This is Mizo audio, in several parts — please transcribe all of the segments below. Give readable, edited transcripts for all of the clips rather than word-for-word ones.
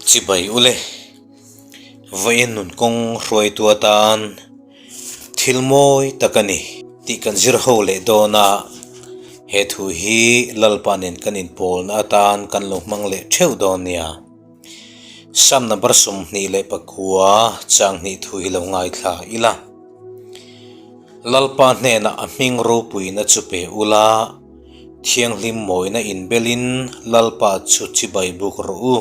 Chibai ule, vawiin nun kawng hruaitu atan thil mawi tak a ni tih kan zir ho leh dawn a, he thu hi Lalpa nen kan inpawlna atan kan lo hmang leh theuh dawn nia. Sam number 29 chang hnih thu hi lo ngaithla ila. Lalpa hnenah a hming ropuina chu pe ula, thianghlim mawina inbelin Lalpa chu chibai buk rawh u.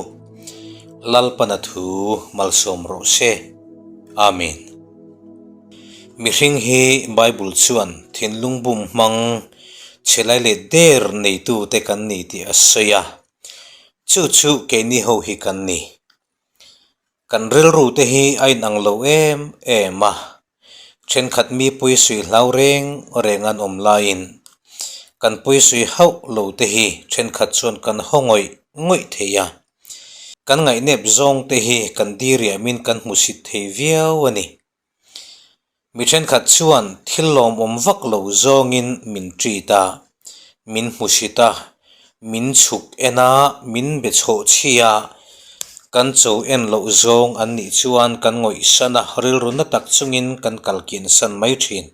Lalpana thu malsawm rawh se. Amen. Mihring hi Bible chuan thinlung bum hmang chhelai leh der neitute kan ni tih a sawi a. Chu chu keini ho hi kan ni. Kan rilru te hi a inang lo em em a, thenkhat mi pawisui hlau reng reng an awm laiin kan pawisui hauh lo te hi thenkhat chuan kan haw ngawih ngawih thei a. Kan ngaihnep zawng te hi kan diriamin kan hmusit thei viau a ni. Mi thenkhat chuan thil lawmawm vak lo zawngin min treat a, min hmusit a, min chhuk en a, min be chhawh chhi a, kan cho en loh zawng an nih chuan kan ngawihsan a, rilru na tak chungin kan kal kiansan mai thin.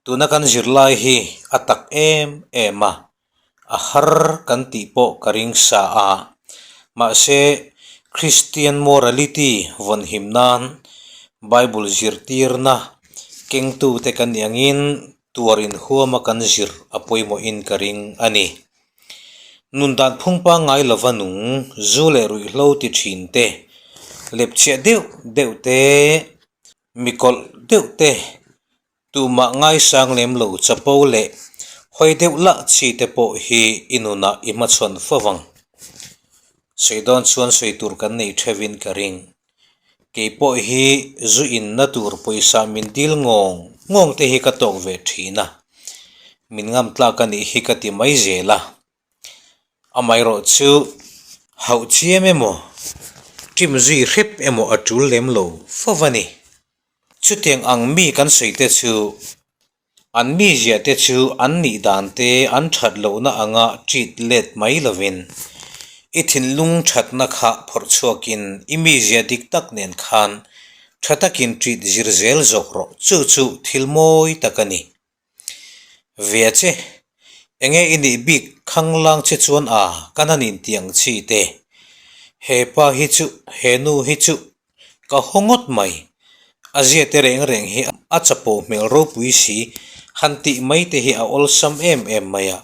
Tuna kan zirlai hi a tak em em a, a har kan tih pawh ka ring sa a. Mahse, Kristian morality vawnhim nan Bible zirtirna kengtute kan nih angin tuar inhuama kan zir a pawimawhin ka ring a ni. Nun dan phung pangngai lova nung zu leh ruihhlo ti thin te, lepchiah deuh deuh te, Mikawlh deuh te, tumah ngaisang lem lo chapo leh hawi deuh lah chi te pawh hi i nunah i hmachhawn fo vang. Sawi dawn chuan sawi tur kan nei theuhin ka ring. Kei pawh hi zu inna tur pawisa min dil ngawng ngawng te hi ka tawk ve thin a, min ngam tlak a nih hi ka ti mai zel a. Amaherawh chu hauh chiam emaw, ṭim zui hrep emaw a ṭul lem lo fo va ni. Chutiang ang mi kan sawi te chu an mizia te chu an nih dan te an ṭhat lohna anga ṭit let mai lovin i thinlung ṭhatna kha phawrh chhuakin i mizia dik tak nen khan ṭha takin ṭit zir zel zawk rawh. Chu chu thil mawi tak a ni. Ve che, enge i nih bik khanglang che chuan a kan han intiang chi te. He pa hi chu, he nu hi chu ka haw ngawt mai. A zia te reng reng hi a chapo hmel ropui si han tih mai te hi a awlsam em em mai a.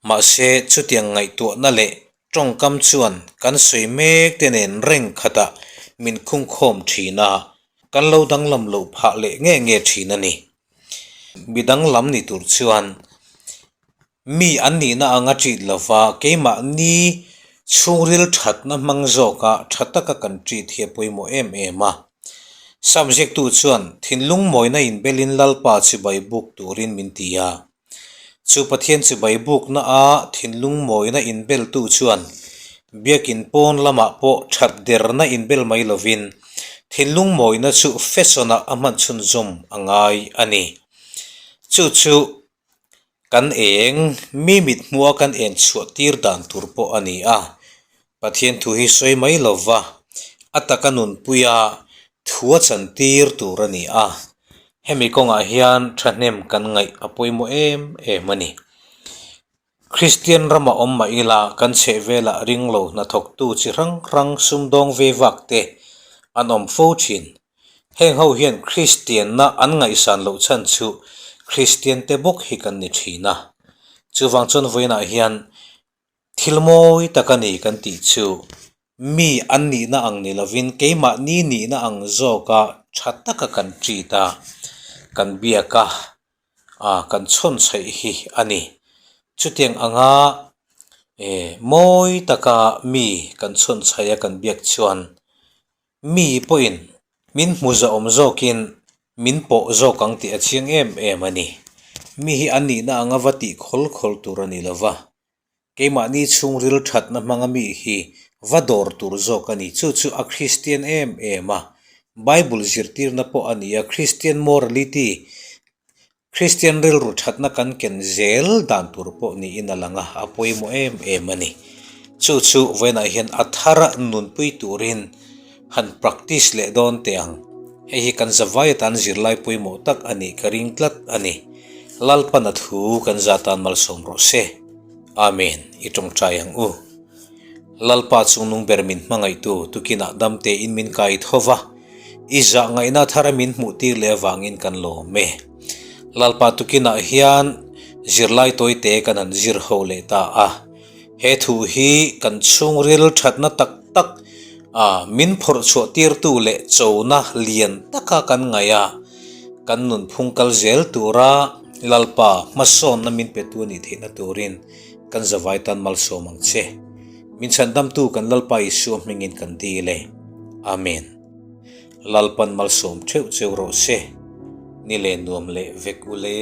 Mahse chutiang ngaihtuahna leh tawngkam chuan kan sawi mek te nen reng khatah min khungkhawm thin a, kan lo danglam loh phah leh nge nge thin a ni. Mi danglam ni tur chuan mi an nihna anga treat lova keimahni chhungril thatna hmang zawka tha taka kan treat hi a pawimawh em em a. Subject tu chuan thinlung mawina inbelin Lalpa chibai buk turin min ti a. Chu Pathian chibai bukna a thinlung mawina inbeltu chuan biakin pawn lamah pawh that derna inbel mai lovin thinlung mawina chu fashion-ah a hman chhunzawm a ngai a ni. Chu chu kan eng mi mithmuha kan en chhuah tir dan tur pawh a ni a. Pathian thu hi sawi mai lova, a taka nunpuia thua chantir tur a ni a. Hemi kawngah hian thahnem kan ngaih a pawimawh em em a ni. Kristian rama awm mah ila kan chhehvelah ringlo hnathawktu chi hrang hrang sumdawng ve vak te an awm fo thin. Heng ho hian Kristianna an ngaihsan loh chhan chu Kristian te bawk hi kan ni thin a. Chuvang chuan vawiinah hian Thil mawi tak a ni kan tih chu mi an nihna ang ni lovin keimahni nihna ang zawka tha taka kan treat a, kan biak a, ah kan chhawn chhaih hi a ni. Chutiang anga eh mawi taka mi kan chhawn chhaih a kan biak chuan mi pawhin min hmu zahawm zawkin min pawh zawk ang tih a chiang em em a ni. Mi hi an nihna anga va tih khawl khawl tur a ni lova. Keimahni chhungril thatna hmanga mi hi va dawr tur zawk a ni. Chu chu a Kristian em em a. Bible zirtirna pawh a ni a, Kristian morality, Kristian rilru thatna kan ken zel dan tur pawh niin a lang a, a pawimawh em em a ni. Chu chu vawiinah hian a thara nunpui turin han practice leh dawn teh ang. Hei hi kan zavai atan zirlai pawimawh tak a nih ka ring tlat a ni. Lalpan a thu kan za tan malsawm rawh se. Amen. I tawngtai ang u. Lalpa chungnung ber min hmangaihtu tukinah damte in min kai tho va, i zah ngaihna thara min hmuh tir leh avangin kan lawm e. Lalpa tukinah hian zirlai tawite kan han zir ho leh ta a. He thu hi kan chhungril thatna tak tak a min phawrh chhuah tirtu leh chona lian taka kan ngaih a, kan nunphung kal zel tura Lalpa hmasawnna min petu a nih theihna turin kan zavai tan malsawm ang che. Min chhandamtu kan Lalpa Isua hmingin kan dil e. Amen. Lalpan malsawm theuh cheu rawh se. Ni leh nuam leh vek u le.